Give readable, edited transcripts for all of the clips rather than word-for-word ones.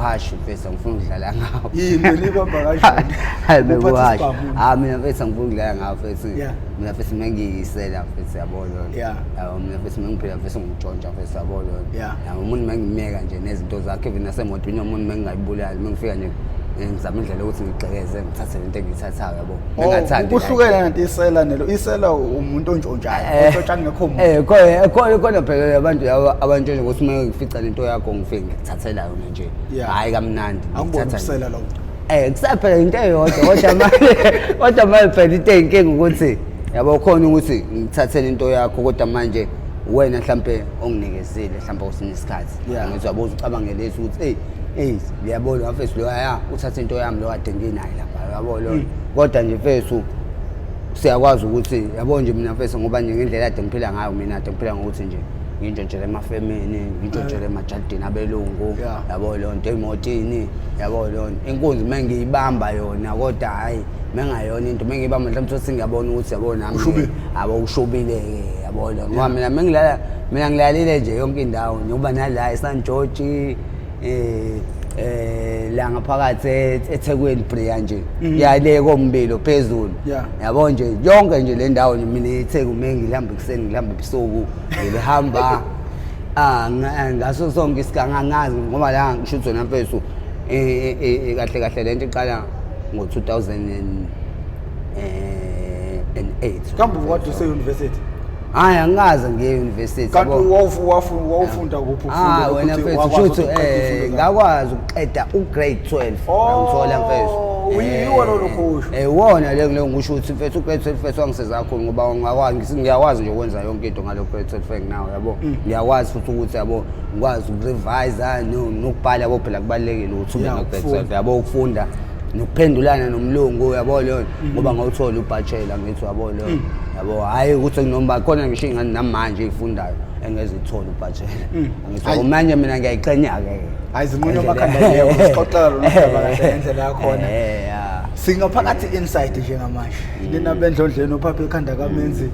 Hashi mfethu, angifuni ukudlala ngawo. Yini libamba kanjani? Hayi, bekuhashi. Uphatha isibhamu. Ah, mina mfethu angifuni ukudlala ngawo mfethu. Mina mfethu mengiyisela mfethu, yabo lona. Yabo, mina mfethu mengiphila mfethu ngitshontsha mfethu, yabo lona. Yabo, umuntu mengimyeka nje nezinto zakhe, even nasemotweni umuntu mengingayibulali, mengifika nje ngizama indlela yokuthi ngigqekeze ngithathe lento engiyithathayo, yabo. Oh, Mengathandi like. Kuhlukene nanti isela nelo. Isela umuntu ontshontshayo, ontshontsha kungekho muntu. Khona phela abantu laba abantshontsha ukuthi uma ngifica lento yakho ngifike ngikuthathela yona nje. Hhayi kamnandi, Angiboni ngikuthatha nje. ukusela lokho. Kusaphela into eyodwa, kodwa manje phela into eyinkinga ukuthi yabo khona ukuthi ngikuthathele into yakho, kodwa manje wena mhlampe onginikezile mhlampe kwesinye isikhathi. Ngithi yabo ucabangele ukuthi hey, hey, ngiyabona mfethu lo ya uthatha into yami lo kade nginayo lapha, yabo lo. Kodwa nje mfethu siyakwazi ukuthi yabo nje mina mfethu, ngoba nje ngendlela kade ngiphila ngayo, mina kade ngiphila ngokuthi nje ngintshontshele emafemini, ngintshontshele emajardini abelungu, yabo leyo nto, emotini, yabo leyo nto. Inkunzi mengiyibamba yona, kodwa hhayi mengayona into mengiyibamba mhlawumbe uthole sengiyabona ukuthi yabo nami Ushubile. Yabo ushubile-ke, yabo leyo. Ngoba mina mengilala, mina ngilalile nje yonke indawo, njengoba nala eSan George, la ngaphakathi eThekwini Bria nje. Ya le kombilo phezulu. Yabo nje yonke nje le ndawo nje mina eTheku mengihamba ekuseni, ngihamba ebusuku, ngihamba ngaso sonke isiganga angazi, ngoba la ngisho ukuthi wena mfethu, kahle kahle lento iqala ngo 2008. Kambe ubukade use-university? Hayi, angikaze ngiye e-university. Kanti wawufunda kuphi? Ah, Ufunda wena ukuthi mfethu, wakwazi kusho ukuthi, ukuqeda izifundo zakho? Ngakwazi ukuqeda u-grade 12. Oh, Ngithola mfethu. Uyiwo lo lokho usho. Wona le ngile ngisho ukuthi mfethu u-grade 12 mfethu wangisiza kakhulu, ngoba ngakwazi, ngiyakwazi nje ukwenza yonke into ngalo grade 12 enginawo, yabo. Ngiyakwazi futhi ukuthi yabo ngikwazi ukurevise nokubhala, yabo, phela kubalulekile ukuthi ube no grade Ukufunda. 12, yabo, ukufunda nokuphendulana nomlungu, yabo leyo, ngoba ngawuthola ubachelor ngithi, yabo leyo, yabo, hhayi ukuthi noma khona ngisho iy'ngane namanje ey'fundayo engezithola ubachelor, ngithi Hhayi. manje mina ngiyayiqhenya-ke. Hayi, zinqunywa amakhanda leyo, sixoxela lolu daba kahle ngendlela yakhona. Ya. Singaphakathi inside njengamanje. Nina bendlondleni ophapha ekhanda kamenzi.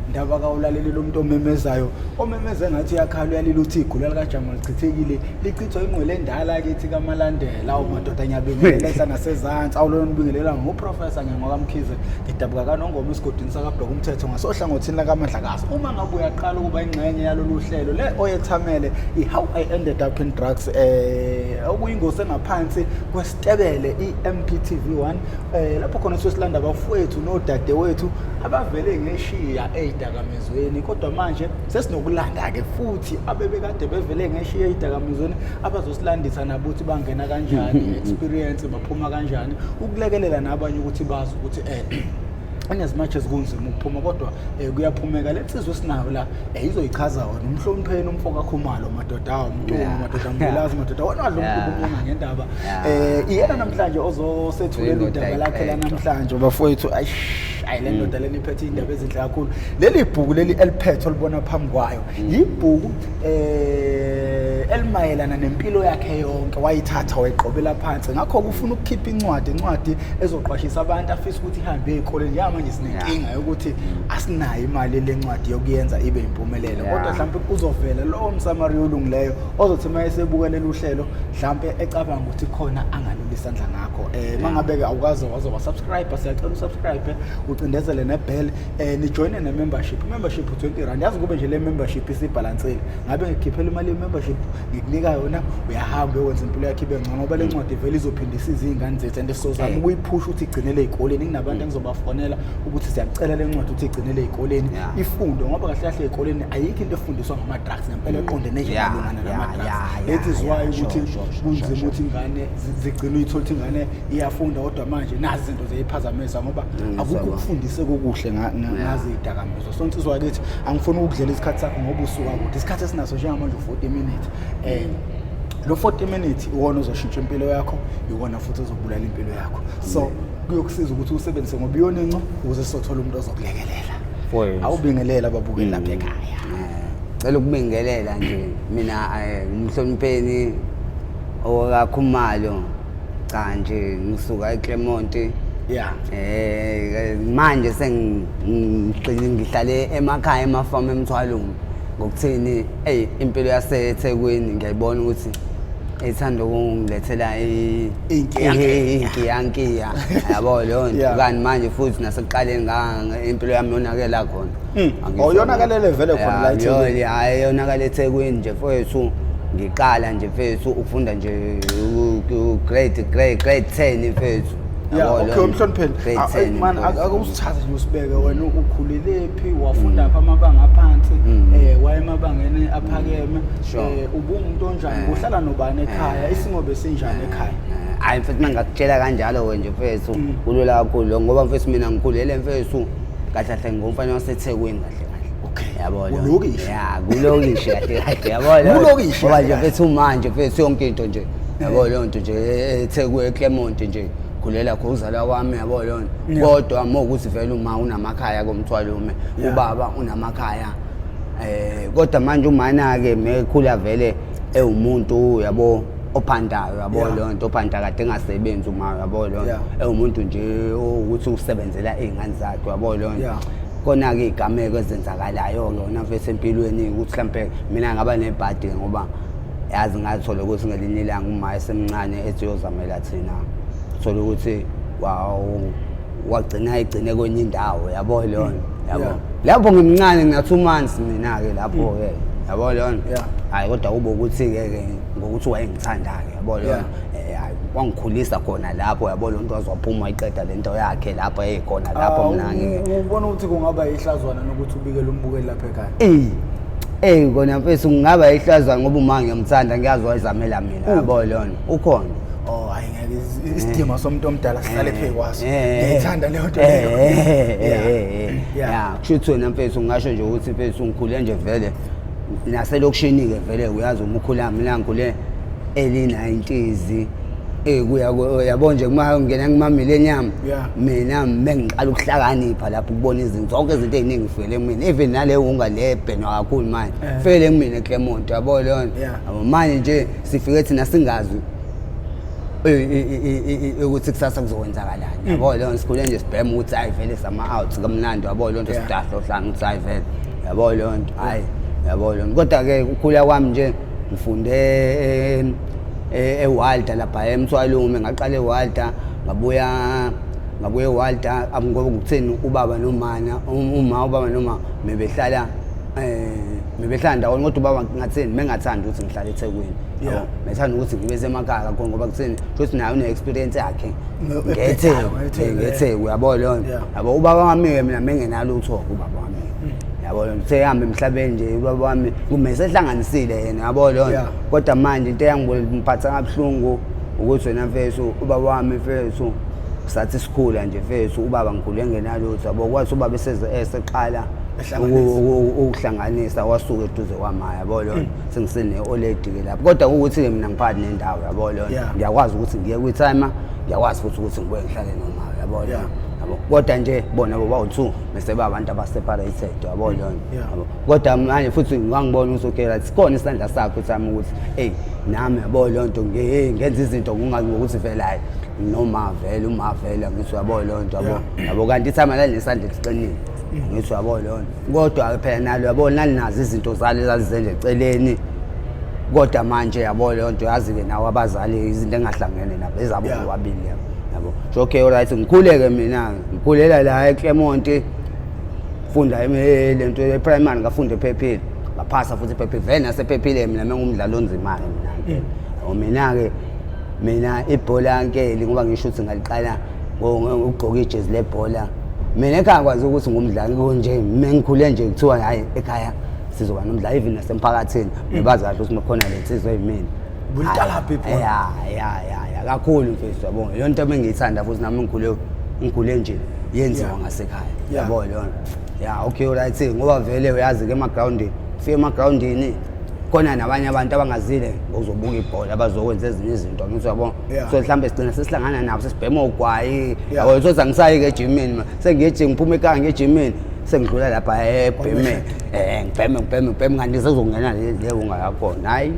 Ndaba kawulaleli lo muntu omemezayo, omemeze ngathi uyakhala, uyalila, uthi igula likaJama lichithekile, lichithwa ingqwele endala kithi kaMalandela. Awu madoda, ngiyabingelela enhla nasezansi. Awulona ubingelela nguProfessor Nyango kaMkhize, ngidabuka kaNongoma esigodini sakaBheka umthetho ngasohlangothini lakaMandlakazi. Uma ngabe uyaqala ukuba ingxenye yalolu hlelo le oyethamele i-How I Ended Up in Drugs, okuyingosi engaphansi kwesitebele i-MPTV 1, lapho khona siyosilanda abafowethu nodadewethu abavele ngeshiya ey'dakamizweni, kodwa manje sesinokulanda-ke futhi abebekade bevele ngeshiya ey'dakamizweni abazosilandisa nabo ukuthi bangena kanjani, experience, baphuma kanjani, ukulekelela nabanye ukuthi bazi ukuthi in as much as kunzima ukuphuma, kodwa kuyaphumeka. Le nsizwa esinayo la izoyichaza wena umhlonipheni umfo kaKhumalo, madoda, awu Mntungwa, madoda, Mbulazi, madoda, wena wadla umkhuba umnyama ngendaba. Iyena namhlanje ozosethulela Indoda udaba lakhe la ayiqedwa. Namhlanje bafowethu. Ayish, ayi, le ndoda lena iphethe iy'ndaba ezinhle kakhulu. Leli bhuku leli eliphethe olibona phambi kwayo yibhuku elimayelana nempilo yakhe yonke, wayithatha wayiqobela phansi. Ngakho ufuna ukukhipha incwadi ezoqwashisa abantu, afisa ukuthi ihambe ey'koleni. Njengamanje sinenkinga yokuthi asinayo imali lencwadi yokuyenza ibe impumelelo, kodwa mhlawumbe kuzovela lowo msamariya olungileyo ozothi uma esebuka lolu hlelo mhlawumbe ecabanga ukuthi khona angalula isandla ngakho. Uma ngabe-ke awukaze waze wasubscribe, siyacela usubscribe, ucindezele nebell, nijoyine ne-membership. I-membership u-20 rand. Yazi kube nje le membership isibhalansile, ngabe ngikhiphela imali ye-membership, ngikunika yona, uyahamba uyokwenza impilo yakho ibe ngcono, ngoba le ncwadi vele izophinde isize iy'ngane zethu and sizozama ukuyiphusha ukuthi igcinele ey'koleni. Kunabantu engizobafonela ukuthi siyacela le ncwadi ukuthi igcinele ey'koleni, ifundwe, ngoba kahle kahle ey'koleni ayikho into efundiswa ngama-drugs ngempela eqondene nje malungana nama-drugs. That is why ukuthi kunzima ukuthi ingane zigcine uyithola ukuthi ingane iyafunda, kodwa manje nazi izinto ziyayiphazamisa ngoba akukho ukufundiseka okuhle ngazo iy'dakamizwa. So nsizwa yakithi, angifuni ukukudlela isikhathi sakho ngoba usuka kude. Isikhathi esinaso njengamanje u-40 minutes. Lo 40 minutes iwona ozoshintsha impilo yakho, iwona futhi ozobulala impilo yakho, so kuyokusiza ukuthi usebenzise ngoba iyona inco ukuze sizothola umuntu ozokulekelela. Fowethu. Awubingelela ababukeli lapha ekhaya. Cela ukubingelela nje mina, umhlonipheni okaKhumalo. Cha nje ngisuka eClermont. Manje sengigcine ngihlale emakhaya emafamu eMthwalume. Ngokuthini, hey, impilo yaseThekwini ngiyayibona ukuthi ethanda ukungilethela inkiyankiya yabo leyo nto. Kanti manje futhi nasekuqaleni impilo yami yonakela khona. Oh, yonakalele vele khona la eThekwini. Hayi, yonakale eThekwini nje mfowethu. Ngiqala nje mfethu ukufunda nje grade grade grade 10 mfethu. Yeah, okay, umhlonipheni. Man, akusithathe nje usibeke wena ukhulelephi, wafunda pha amabanga aphansi, waye emabangeni aphakeme, ubumuntu onjani, uhlala nobani ekhaya, isimo besinjani ekhaya? Hayi mfethu, mangakutshela kanjalo nje mfethu, kulula kakhulu ngoba mfethu mina ngikhulele mfethu kahle kahle ngumfana waseThekwini kahle kahle. Okay. Yabo. Kulokishi. Yeah, kulokishi kahle kahle yabo. Kulokishi. Ngoba nje mfethu manje mfethu yonke into nje. Yabo leyo nto nje eThekwini eClermont nje. Khulela khona uzalwa kwami yabo leyo nto. Kodwa mawukuthi vele uma unamakhaya komthwalume, ubaba unamakhaya. Kodwa manje umana ke mekhula vele ewumuntu yabo ophandayo yabo leyo nto, ophanda kade engasebenzi uma yabo leyo nto. Ewumuntu nje ukuthi usebenzela izingane zakhe yabo leyo nto. Kona ke igameko ezenzakalayo yona mfethu empilweni ukuthi mhlambe mina ngaba nebhadi ngoba yazi ngathola ukuthi ngelinye ilanga uma esemncane ethi uyozamela thina, thola ukuthi wagcina egcine kwenye indawo yabo leyo nto yabo. Lapho ngimncane ngina 2 months mina ke lapho ke yabo leyo nto. Hayi kodwa kube ukuthi ke ngokuthi wayengithanda ke yabo leyo nto. Hayi wangikhulisa khona lapho yabo leyo nto, wazophuma iqeda lento yakhe lapho eyikhona lapho mina ngibona ukuthi kungaba ihlazwana nokuthi ubikele umbukeli lapha ekhaya. Kona mfethu kungaba ihlazwana ngoba uma ngiyamthanda ngiyazi wayizamela mina yabo leyo nto. Ukhona. Oh hayi ngeke isidima somuntu omdala sihlale phezu kwaso. Ngiyithanda leyo nto leyo. Yeah, kusho ukuthi wena mfethu ngingasho nje ukuthi mfethu ngikhule nje vele naselokishini ke vele uyazi uma ukhula mina ngikhule early 90s kuya yabo nje kuma ngena kuma millennium mina mengiqala ukuhlakanipha lapho ukubona izinto zonke izinto eziningi ngifike mina even nale unga le bhenwa kakhulu manje fele kumina eClermont yabo leyo nto. Manje nje sifike thina singazi ukuthi kusasa kuzokwenzakalani yabo leyo nto. Sikhule nje sibhema ukuthi hayi vele sama out kamnandi yabo leyo nto, sidahla ohlanga ukuthi hayi vele yabo leyo nto, hayi yabo leyo nto. Kodwa ke ukukhula kwami nje ngifunde eWalter lapha eMthwalume, ngaqala eWalter ngabuya eWalter ngoba ukutheni ubaba nomana uma ubaba noma mebehlala mebehlala ndawonye, kodwa ubaba ngatheni mengathandi ukuthi ngihlale eThekwini yabo, methanda ukuthi ngibe semakhaya kakhulu ngoba kutheni futhi naye une experience yakhe ngeTheku yabo leyo nto yabo. Ubaba wami mina mengenalutho ubaba wami yabo leyo nto, sehamba emhlabeni nje ubaba wami kumese ehlanganisile yena yabo leyo nto. Kodwa manje into eyangiphatha kabuhlungu ukuthi wena mfethu ubaba wami mfethu sathi sikhula nje mfethu ubaba ngikhule engenalutho yabo, kwathi ubaba eseqala ukuhlanganisa wasuka eduze kwami yabo leyo nto, sengisene oledi ke lapho. Kodwa ukuthi ke mina ngiphathi nendawo yabo leyo nto, ngiyakwazi ukuthi ngiye kwi-timer, ngiyakwazi futhi ukuthi ngibuye ngihlale noma yabo leyo yabo. Kodwa nje bona bobawu-2 bese ba abantu aba-separated yabo leyo nto yabo. Kodwa manje futhi ngangibona ukuthi okay right sikhona isandla sakho sami ukuthi hey nami yabo leyo nto ngenza izinto ngokuthi vele hayi noma vele uma vele ngithi yabo leyo nto yabo yabo. Kanti ithama lalinesandla esiqinile ngithi yabo leyo nto. Kodwa phela nalo yabo nalinazo izinto zalo ezazizenze eceleni. Kodwa manje yabo leyo nto yazi-ke nawo abazali izinto engahlangene nabo ezabo bobabili yabo. So okay right ngikhuleke mina ngikhulela la eClermont, funda lento e-primary ngafunda ephephile, ngaphasa futhi ephephile vele nasephephile mina mengumdlalo onzima-ke mina. Mina-ke mina ibhola nkeli ngoba ngisho ukuthi ngaliqala ngokugqoka ijezi lebhola mina ekhaya kwazi ukuthi ngumdlali nje mengikhule nje kuthiwa hayi ekhaya sizoba nomdlalo even nasemphakathini ngibazi kahle ukuthi makhona le nsizwa eyimina. Bulitalaphi ibhola? Ya kakhulu mfethu yabo. Leyo nto bengiyithanda futhi nami ngikhule nje yenziwa ngasekhaya yabo leyo nto. Ya okay right ngoba vele uyazi ke emagroundini, ufike emagroundini khona nabanye abantu abangazile ngokuzobuka ibhola abazokwenza ezinye izinto ngithi yabo. So mhlambe sigcina sesihlangana nabo sesibhema ogwayi yabo. So angisayi ke ejimini, sengiye ejimini ngiphuma ekhaya ngiye ejimini sengidlula lapha ebheme ngibheme kanti sezongena le ungayakhona. Hayi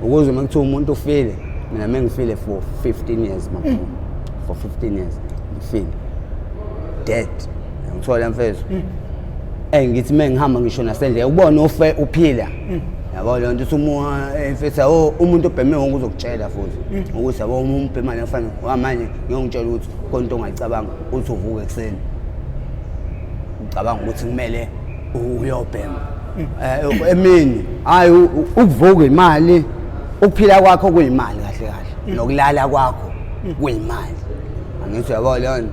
ukuze uma kuthiwa umuntu ufile, mina mengifile for 15 years maphuma for 15 years ngifile dead ngithola mfethu. Ngithi mengihamba ngisho nasendle ubone ufe uphila Yabo leyo nto usumuha mfethu, yabo umuntu obheme wonke uzokutshela futhi ukuthi yabo uma umbhemane afana wamanje ngiyongitshela ukuthi khona into ongayicabanga uthi uvuke ekuseni ucabanga ukuthi kumele uyobhema emini. Hayi, ukuvuka imali, ukuphila kwakho kuyimali kahle kahle, nokulala kwakho kuyimali, angithi uyabo leyo nto.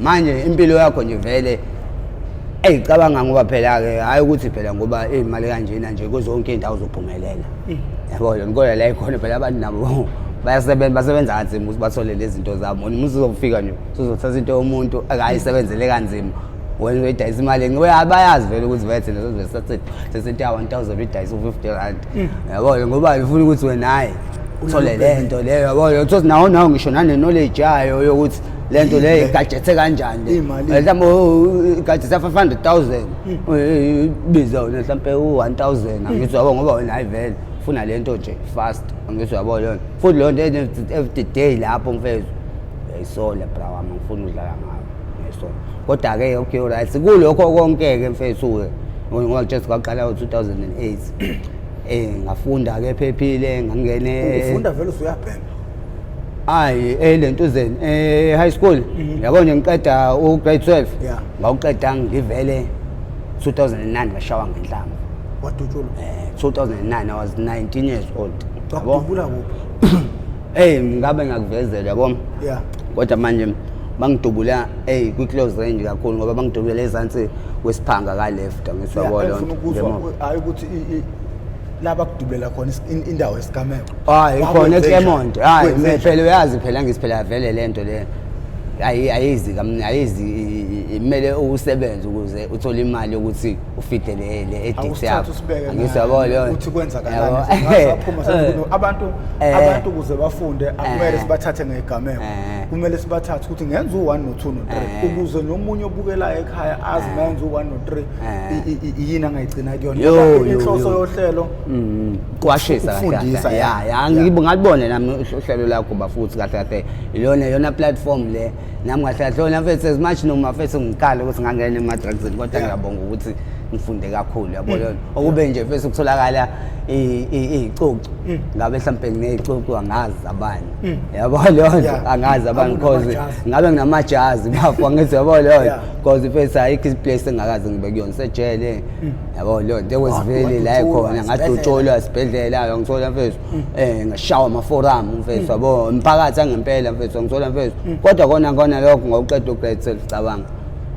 Manje impilo yakho nje vele eyicabanga, ngoba phela-ke hhayi ukuthi phela ngoba iy'mali kanjena nje kuzonke iy'ndawo uzophumelela, yabo lona. Kodwa la ikhona phela abantu nabo bayasebenza, basebenza kanzima ukuthi bathole lezi zinto zabo. Wena uma uzofika nje usuzothatha into yomuntu akayisebenzele kanzima, wena uyidayisa imali, ngoba bayazi vele ukuthi vele thina sozobe sesithathe ya-1000 uyidayisa u-R50, yabo, ngoba ufuna ukuthi wena hhayi uthole le nto leyo, yabo. Uthole nawo ngisho nane-knowledge yayo yokuthi le nto leyo igajethe kanjani le. Imali. Mhlawumbe igajethe 500,000, ibiza wena mhlawumbe u-1000, angithi yabo, ngoba wena hayi vele ufuna le nto nje fast, angithi yabo leyo nto. Futhi leyo nto every day lapho mfethu uyayisola, bra wami, ngifuna ukudlala ngayo, uyayisola. Kodwa-ke okay, right, kulokho konke-ke mfethu-ke, ngoba just kwaqala ngo-2008 ngafunda-ke phephile, ngangene Ufunda vele usuyabhema? Hayi, elentuzeni high school, yabo nje ngiqeda u-grade 12. Ngawuqeda ngivele 2009, ngashawa ngenhlamvu. Wadutshulwa? 2009, I was 19 years old, yabo. Wakudubula kuphi? Ngabe ngakuvezela, yabo. Kodwa manje bangidubula kwi-close range kakhulu, ngoba bangidubula ezansi kwesiphanga ka-left, angithi yabo Yeah, leyo engifuna nto. ukuzwa Ngemuva. hayi ukuthi la bakudubulela khona indawo yesigameko. Hayi, khona Kwakwenze eClermont. njani? Hayi, Kwenze njani? phela uyazi phela ngithi phela vele lento le ayizi kamnandi, ayizi, kumele usebenze ukuze uthole imali yokuthi ufide le addict Awusithathe yakho. usibeke Angithi yabo leyo nto. ukuthi kwenzakalani. Yabo. Saphuma abantu abantu ukuze bafunde akumele sibathathe ngegameko, kumele sibathathe ukuthi ngenza u-1 no-2 no-3, ukuze nomunye obukelayo ekhaya azi mayenza u-1 no-3 yini angayigcina kuyona. Yo, Ngoba yo, inhloso yo. yohlelo Qwashisa kahle ukufundisa, kahle. ya. Ya, ngalibona nami uhlelo lakho bafuthi, kahle kahle iyona yona platform le nami kahle kahle yona mfethu, as much noma mfethu ngikhala ukuthi ngangena ema-drugsini, kodwa ngiyabonga ukuthi ngifunde kakhulu, yabo lona. Okube nje mfethu kutholakala iy'cucu, ngabe mhlawumbe nginey'cucu, angazi abanye, yabo leyo nto. Angazi abanye cause Ngabe unamajazi. Ngabe nginamajazi bafo, angithi yabo leyo nto. Cause mfethu ayikho i-place engakaze ngibe kuyona, sejele, yabo leyo nto, ekweziveli la Wadutshulwa, ekhona. esibhedlela. Ngadutshulwa esibhedlela, ngithola mfethu ngashawa ama-forearm mfethu, yabo, umphakathi angempela mfethu, ngithola mfethu. Kodwa kona kona lokho ngawuqeda u-grade 12, cabanga,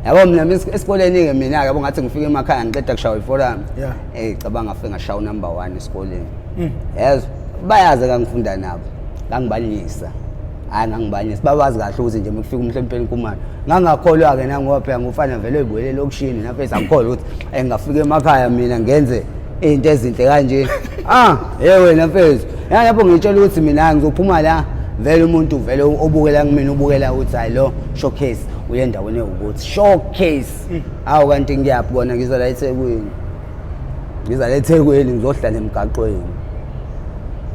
yabo mina esikoleni-ke mina-ke, yabo, ngathi ngifika emakhaya ngiqeda kushawa i-forearm. Cabanga afike ngashawa u-number 1 esikoleni, yezwa, bayazi engangifunda nabo, ngangibanyisa, hhayi ngangibanyisa, babazi kahle ukuthi nje uma kufika umhlempeni Nkumalo ngangakholwa-ke nangoba phela ngufana vele oyibuyele elokishini nafesi, angikholwa ukuthi ngingafika emakhaya mina ngenze iy'nto ezinhle kanje. Ah, ye wena mfethu, ya lapho ngitshela ukuthi mina ngizophuma la vele umuntu vele obukela kumina ubukela ukuthi hayi lo showcase uye endaweni ewukuthi showcase. Hawu, kanti ngiyaphi kona? Ngiza la eThekwini, ngiza la eThekwini, ngizohlala emgaqweni,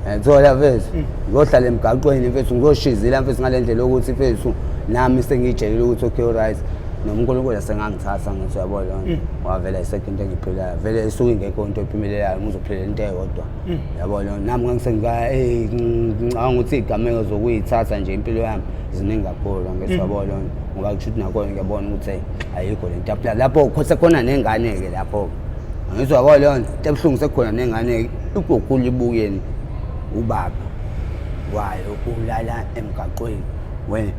yathola mfethu, ngizohlala emgaqweni mfethu, ngizoshizila mfethu ngale ndlela yokuthi mfethu nami sengiyitshelile ukuthi okay, right, noma uNkulunkulu asengangithatha, ngithi uyabo lona wavela isekho into engiyiphilayo vele isuke ingekho into ephumelelayo, ngizophilela into eyodwa, yabo lona. Nami ngicabanga ukuthi iy'gameko zokuyithatha nje impilo yami ziningi kakhulu, angithi yabo lona, ngoba kusho ukuthi nakhona ngiyabona ukuthi hey, ayikho le nto lapho sekhona nengane-ke lapho, angithi yabo leyo nto. Into ebuhlungu sekukhona nengane-ke igokhula ibukeni ubaba wayo ulala emgaqweni, wena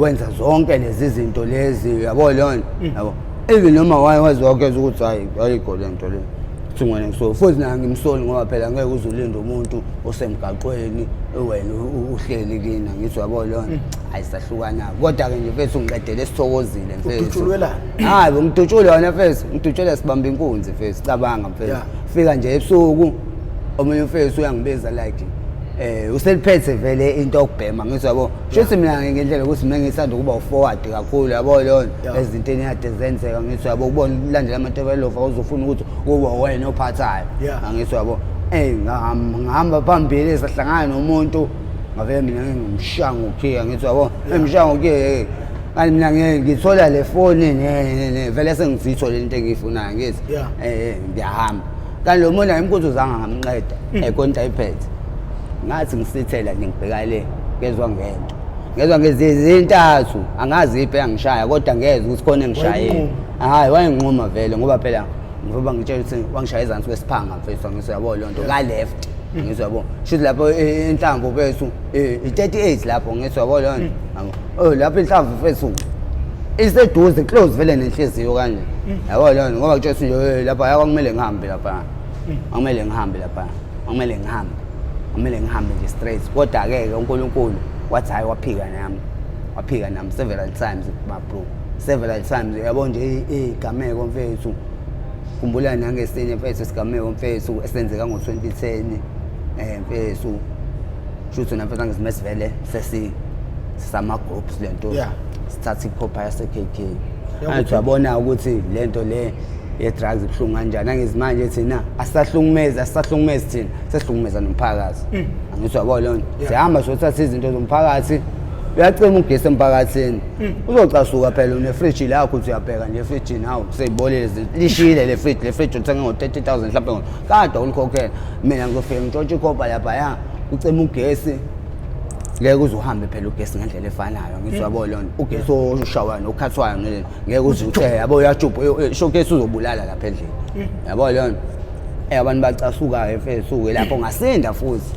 wenza zonke lezi zinto lezi, yabo leyo nto, yabo. Even noma waye waze wakeza ukuthi hayi, ayikho le nto le, kuthi wena ngiso futhi naye ngimsoli, ngoba phela ngeke uze ulinde umuntu osemgaqweni wena uhleli kina, ngithi yabo leyo nto. Hayi, sahlukana kodwa-ke nje mfethu ngiqedele sithokozile mfethu. Udutshulwelani? Hayi, ngidutshulwe wena mfethu, ngidutshulwe sibamba inkunzi mfethu, cabanga mfethu. Fika nje ebusuku omunye umfethu uyangibiza, like useliphethe vele into yokubhema, ngithi yabo, shuthi mina ngendlela ukuthi mina ngithanda ukuba u-forward kakhulu, yabo leyo nto. Ezintweni kade zenzeka, ngithi yabo, ukubona ukulandela amatevelofa uzofuna ukuthi kube wena ophathayo. Angithi yabo, ngahamba phambili, sahlangana nomuntu, ngavele mina ngimshaya ngokhiya, ngithi yabo, emshaya ngokhiya, kanti mina ngithola le foni vele sengizithola into engiyifunayo, ngithi ngiyahamba. Kanti lo muntu ayimkuthi uzange ngamnqeda ekonta ayiphethe. Ngathi ngisithela nje ngibheka le, ngezwa ngento. Ngezwa ngezintathu, angazi iphi engishaya kodwa ngezwa ukuthi khona engishayile. Hayi, wayenquma vele ngoba phela ngoba ngitshela ukuthi wangishaya ezansi kwesiphanga mfethu, angithi yabo loo nto ka left. Ngithi yabo, shuthi lapho inhlamvu mfethu i-38 lapho, ngithi yabo loo nto. Oh, lapho inhlamvu mfethu iseduze close vele nenhliziyo kanje. Yabo loo nto, ngoba kutshela ukuthi nje lapha kwakumele ngihambe lapha. Akumele ngihambe lapha. Akumele ngihambe. Akumele ngihambe nje straight. Kodwa-ke ke uNkulunkulu wathi hhayi, waphika nami. Waphika nami several times ma bro. Several times yabo nje igameko mfethu. Khumbula nangesinye mfethu isigameko mfethu esenzeka ngo-2010 mfethu. Shuthi na mfethu angizimesivele sesi sama groups lento. Sithatha ikhopha yase KK. Angithi uyabona ukuthi lento le ye-drugs ibuhlungu kanjani. Angithi manje thina asisahlukumezi, asisahlukumezi thina, sesihlukumeza nomphakathi. Angithi uyabona leyo nto. Sihamba siyothatha izinto zomphakathi, uyacima ugesi emphakathini. Uzocasuka phela unefriji lakho, uthi uyabheka nje efrijini, hawu seyibolile izinto. Lishile le friji, le friji ulithenge ngo-30,000 mhlawumbe kade ulikhokhela. Mina ngizofika ngitshontshe ikhopha laphaya, ucima ugesi. Ngeke uze uhambe phela ugesi ngendlela efanayo, ngithi uyabona leyo nto. Ugesi oshawayo nokhathwayo ngeke ngeke uze uthe yabo uyajubha, showcase uzobulala lapha endlini. Yabo leyo nto. Abantu bacasuka-ke mfethu-ke lapho ngasinda futhi.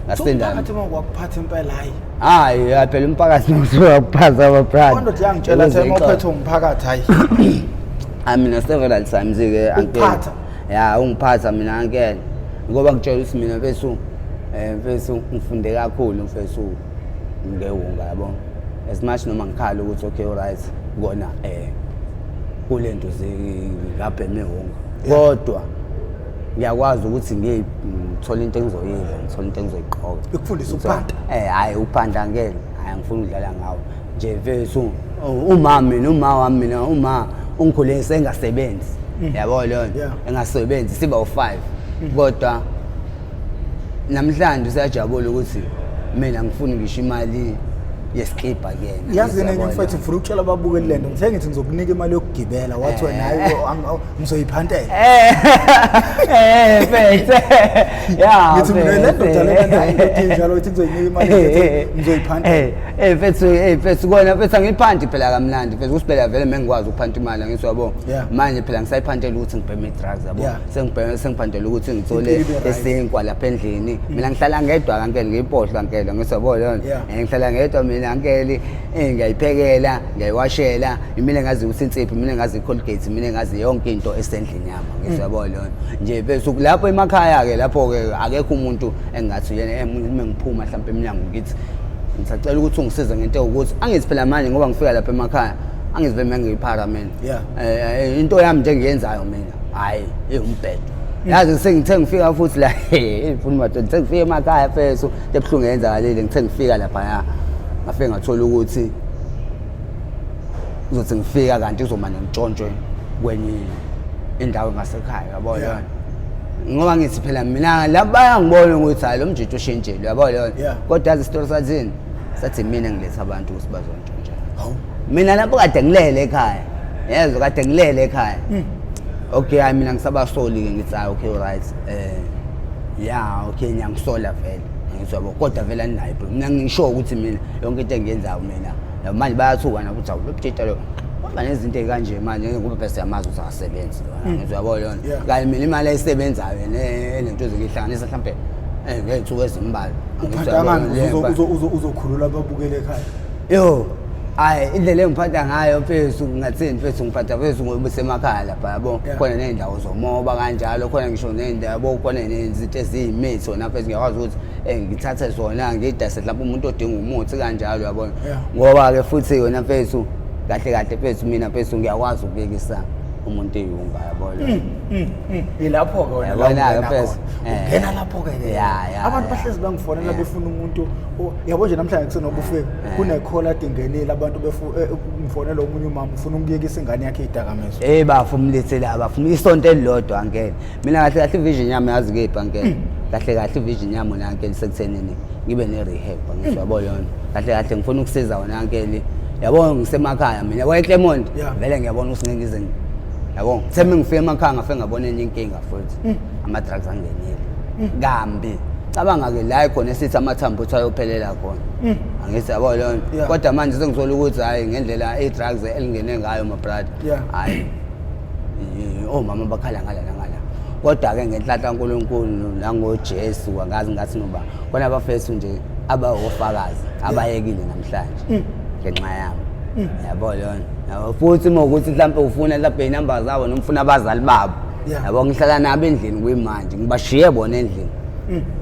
Ngasinda. Umphakathi uma kwakuphatha impela hayi. Hayi, hayi phela umphakathi usuka kuphatha ababrad. Kodwa uyangitshela ukuthi uma uphethwe umphakathi hayi. Hayi mina several times ke uncle. Ukuphatha? Ya, ungiphatha mina uncle. Ngoba ngitshela ukuthi mina mfethu mfethu ngifunde kakhulu mfethu ngewunga yabo. As much noma ngikhala ukuthi okay alright kona kulento zingabheme wonke. Kodwa ngiyakwazi ukuthi ngithole into engizoyidla, ngithole into engizoyigqoka. Ikufundisa ukuphanda? Hayi uphanda ngeke. Hayi ngifuna ukudlala ngawo. Nje mfethu uma mina uma wami mina uma ungikhulise engasebenzi. Yabo leyo nto. Engasebenzi siba u5. Kodwa namhlanje usiyajabula ukuthi mina ngifuna ngisho imali yesikibha kuyena. Yazi nenye mfethu ngifuna ukutshela ababukeli lento. Ngithe ngithi ngizokunika imali yokugibela wathi wena hayi ngizoyiphantela. Mfethu. Ya. Ngithi mina le ndoda lena hayi indoda injalo ithi ngizoyinika imali ngithi ngizoyiphantela. Mfethu, mfethu kona mfethu angiphanti phela kamnandi mfethu kusibhela vele mengikwazi ukuphanta imali angithi yabo. Manje phela ngisayiphantela ukuthi ngibheme i-drugs yabo. Sengibheme sengiphantela ukuthi ngithole isinkwa lapha endlini. Mina ngihlala ngedwa kankele ngiyipohla kankele ngithi yabo leyo nto. Ngihlala ngedwa mina kankele ngiyayiphekela, ngiyayiwashela, mina ngazi ukuthi insipho, mina ngazi i-Colgate, mina ngazi yonke into esendlini yami ngithi yabo leyo nto. Nje mfethu lapho emakhaya ke lapho ke akekho umuntu engathi yena uma ngiphuma mhlawumbe eminyango ngithi ngisacela ukuthi ungisize ngento ukuthi angithi phela manje ngoba ngifika lapha emakhaya angizive mina ngiyiphara mina. Into yami nje engiyenzayo mina hayi iwumbhedo. Yazi sengithe ngifika futhi la ngifuna madoda ngithe ngifika emakhaya mfethu into ebuhlungu eyenzakalile ngithe ngifika lapha ngafike ngathola ukuthi uzothi ngifika kanti uzomane ngitshontshwe kwenye indawo ngasekhaya yabo yona. Ngoba ngithi phela mina la bayangibona ukuthi hayi lo mjito ushintshile yabo yona. Kodwa yazi isitori sathini? Sathi mina ngiletha abantu ukuthi bazontshontsha. Hawu. Mina lapho kade ngilele ekhaya. Yezwa kade ngilele ekhaya. Okay hayi mina ngisabasoli ke ngithi hayi okay right. Ya okay ngiyangisola vele. Ngithi yabo kodwa vele aninayo. Mina ngisho ukuthi mina yonke into engiyenzayo mina. Manje bayathuka na ukuthi awu lo mjito lo. Ngoba nezinto ezikanje manje ngoba phela siyamazi ukuthi akasebenzi lona. Ngithi yabo lona. Kanti mina imali ayisebenzayo lento ezikihlanganisa mhlambe ngey'nsuku ezimbalwa. Uphatha ngani uzokhulula ababukeli ekhaya? Yo, hayi indlela engiphatha ngayo mfethu ngingathini mfethu ngiphatha mfethu ngoba semakhaya lapha yabo. Khona ney'ndawo zomoba kanjalo, khona ngisho ney'ndawo yabo, khona nezinto eziyimithi wona mfethu ngiyakwazi ukuthi ngithathe zona ngidase mhlawumbe umuntu odinga umuthi kanjalo yabona. Ngoba-ke futhi yona mfethu kahle kahle mfethu mina mfethu ngiyakwazi ukubekisa umuntu eyunga yabona. Yilapho-ke wena la Yabona-ke ungena mfethu. khona. Ungena lapho-ke ke. Abantu bahlezi bangifonela befuna umuntu yabo nje namhlanje kusenoba ufike kune-call ade ingenile abantu ngifonela omunye umama ufuna ukuyekisa ingane yakhe idakamizwa. Bafo umlethe la bafo isonto elilodwa angene. Mina kahle kahle vision yami yazi kephi angene. Kahle kahle vision yami wena angene sekuthenini ngibe ne-rehab ngisho yabo yona. Kahle kahle ngifuna ukusiza wena angene. Yabo ngisemakhaya mina yabo eClermont vele ngiyabona ukuthi ngeke ngize Yabo, ngithe mengifika emakhaya ngafike ngabona enye inkinga futhi. Ama-drugs angenile. Kambi. Cabanga-ke la khona esithi amathambo uthi ayophelela khona. Angithi yabo leyo nto. Kodwa manje sengithola ukuthi hhayi ngendlela i-drugs elingene ngayo my brother. Hhayi. Omama bakhala ngala nangala. Kodwa-ke ngenhlanhla kaNkulunkulu nangoJesu angazi ngathi noba khona abafethu nje abawofakazi abayekile namhlanje ngenxa yami. Yabo leyo nto. Yabo futhi uma ukuthi mhlawumbe ufuna mhlawumbe iy'namba zabo noma ufuna abazali babo. Yabo ngihlala nabo endlini kuyimanje ngibashiye bona endlini.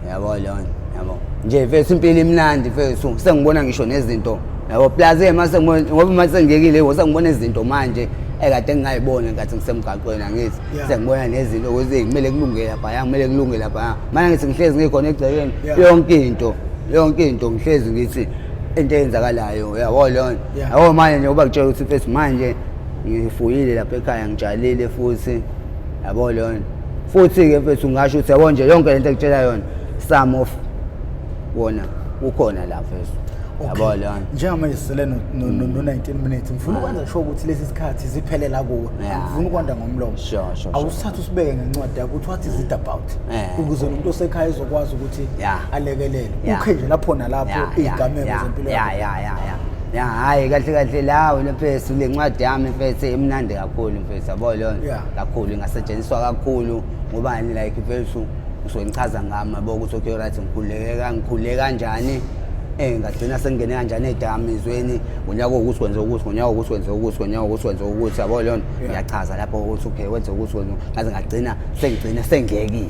Yabo leyo nto. Yabo. Nje mfethu impilo imnandi mfethu sengibona ngisho nezinto. Yabo plus ke mase ngibona ngoba mase sengiyekile sengibona izinto manje ekade ngingayiboni ngenkathi ngisemgaqweni angithi sengibona nezinto ukuthi kumele kulunge lapha kumele kulunge lapha. Manje ngithi ngihlezi ngikhona egcekeni yonke into ngihlezi ngithi into eyenzakalayo yabo leyo nto. Yabo manje nje uba kutshela ukuthi mfethu manje ngifuyile lapha ekhaya ngitshalile futhi yabo leyo nto. Futhi-ke mfethu ngingasho ukuthi yabo nje yonke lento ekutshela yona some of wona ukhona la mfethu. Yabo leyo nto. Njengamanje sisele no-19 minutes, ngifuna ukwenza sure ukuthi lesi sikhathi siphelela kuwe. Ngifuna ukwanda ngomlomo. Awusithathe usibeke ngencwadi yakho ukuthi what is it about, ukuze nomuntu osekhaya ezokwazi ukuthi alekelele. Ukhe nje lapho nalapho iy'gameko zempilo yakho. Ya hhayi kahle kahle lawo mfethu le ncwadi yami mfethu imnandi kakhulu mfethu yabo leyo kakhulu ingasetshenziswa kakhulu ngobani like mfethu ngisuke ngichaza ngami yabo ukuthi okay right ngikhuleke kanjani ngagcina sengingene kanjani ey'dakamizweni ngonyaka wokuthi wenze ukuthi ngonyaka wokuthi wenze ukuthi ngonyaka wokuthi wenze ukuthi yabo leyo nto ngiyachaza lapho ukuthi okay wenze ukuthi wenze ngaze ngagcina sengigcina sengiyekile.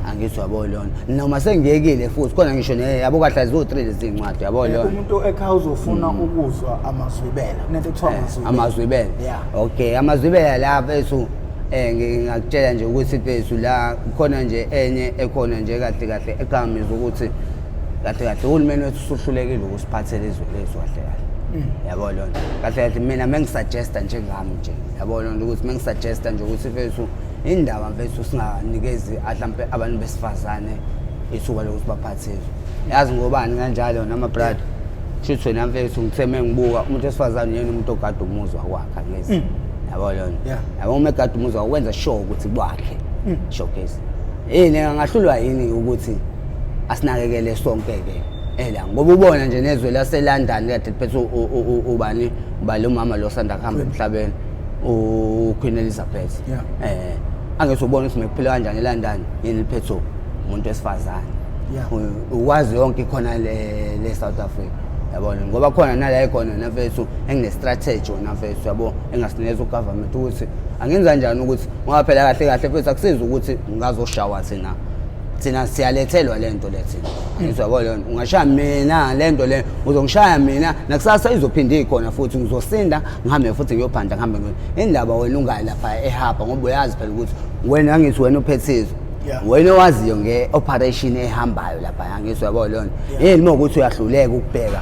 Angithi yabo leyo nto noma sengiyekile futhi khona ngisho yabo kahle ziwu-3 lezi ncwadi yabo leyo nto. Umuntu ekhaya uzofuna ukuzwa amazwibela, kunento ekuthiwa amazwibela. Amazwibela. Okay, amazwibela la mfethu ngingakutshela nje ukuthi mfethu la khona nje enye ekhona nje kahle kahle eqhamisa ukuthi kahle kahle uhulumeni wethu usuhlulekile ukusiphathela izwe lethu kahle kahle. Yabo leyo nto. Kahle kahle mina mengisuggesta njengami nje yabo leyo nto ukuthi mengisuggesta nje ukuthi mfethu indaba mfethu singanikezi mhlampe abantu besifazane ithuba lokuthi baphathe izwe. Yazi ngobani kanjalo nama brother. Shuthi wena mfethu ngithe mengibuka umuntu wesifazane uyena umuntu ogada umuzi wakwakhe angithi. Yabo leyo nto. Yabo uma egada umuzi wakhe wenza sure ukuthi kwakhe. Showcase. Yini angahlulwa yini ukuthi asinakekele sonke ke ela ngoba ubona nje nezwe lase London kade liphethe ubani ubani umama lo sanda kuhamba emhlabeni uQueen Elizabeth. Angithi ubona ukuthi mekuphila kanjani eLondon yini liphethe umuntu wesifazane. Ukwazi yonke ikhona le South Africa. Yabona ngoba khona nala ikhona nafethu engine strategy wona mfethu yabo engasinikeza ugovernment ukuthi angenza kanjani ukuthi ngoba phela kahle kahle mfethu akusizi ukuthi ngazoshawa thina siyalethelwa lento le thina. Ngizwa yabo leyo nto ungashaya mina lento le uzongishaya mina nakusasa izophinda ikhona futhi ngizosinda ngihambe futhi ngiyophanda ngihambe indaba wena ungayi lapha ehaba ngoba uyazi phela ukuthi wena angithi wena uphethe izwe. Wena owaziyo nge-operation ehambayo lapha ngizwa yabo leyo nto. Yini uma ukuthi uyahluleka ukubheka